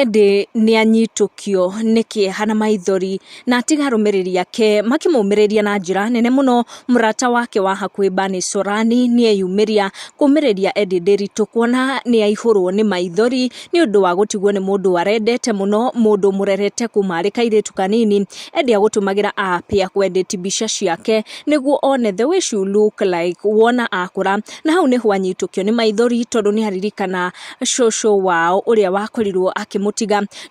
Eddie nĩanyitũkio nĩ kĩeha na maithori na atiga arũmĩrĩri ake makĩmũmĩrĩria na njĩra nene mũno. Mũrata wake wa hakuhĩ Bernice Sorani nĩeyumĩria kũmĩrĩria Eddie Ndiritu kuona nĩaihũrwo nĩ maithori nĩ ũndũ wa gũtigwo nĩ mũndũ arendete mũno, mũndũ ũmũrerete kuma arĩ kairĩtu kanini. Eddie agũtũmagĩra app ya kũ edit mbica ciake nĩguo one the way she look like wona akũra, na hau nĩho anyitũkio nĩ maithori tondũ nĩaririkana cũcũ wao ũrĩa wakorirwo akĩmũtiga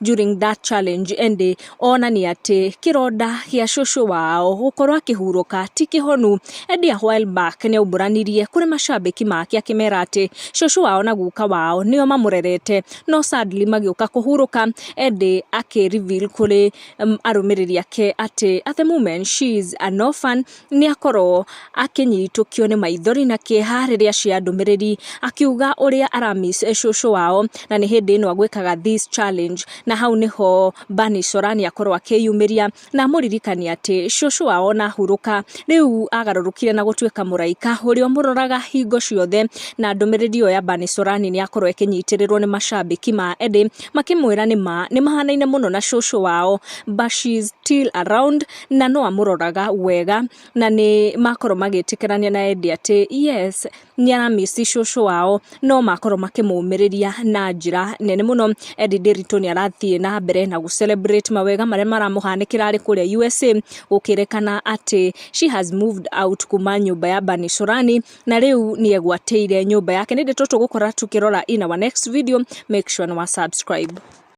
during that challenge. Eddie onania atĩ kĩronda gĩa cũcũ wao gũkorwo akĩhurũka ti kĩhonu. Eddie a while back nĩaumbũranirie kũrĩ macambĩki make akĩmera atĩ cũcũ wao na guka wao nĩo mamũrerete, no sadly magĩũka kũhurũka. Eddie akĩ reveal kũrĩ arũmĩrĩri ake atĩ at the moment she is an orphan. Nĩakorwo akĩnyitũkio nĩ maithori na kĩeha rĩrĩa cia ndũmĩrĩri akiuga ũrĩa aramiss cũcũ wao na nĩ hĩndĩ ĩno agwĩkaga this challenge, na hau nĩho Bernice Sorani akorwo akĩyumĩria na amũririkania atĩ cũcũ wao na hurũka rĩu agarũrũkire na gũtuĩka mũraika ũrĩa ũmũroraga hingo ciothe. Na ndũmĩrĩri ĩyo ya Bernice Sorani nĩ akorwo ĩkĩnyitĩrĩrwo nĩ macambĩki ma Eddie makĩmwĩra nĩ ma nĩ mahanaine mũno na cũcũ wao, but she is still around na no amũroraga wega, na nĩ makorwo magĩtĩkĩrania na Eddie atĩ yes, nĩ aramiss cũcũ wao, no makorwo makĩmũmĩrĩria na njĩra nene mũno. Eddie Ndiritu nĩ arathiĩ na mbere na gũ celebrate mawega marĩa maramũhanĩkĩra arĩ kũrĩa USA, gũkĩrĩkana atĩ she has moved out kuma nyũmba ya Bernice Sorani na rĩu nĩ egwatĩire nyũmba yake. Nĩ ndeto tũgũkorwo tukĩrora in our next video. Make sure nĩ wa subscribe.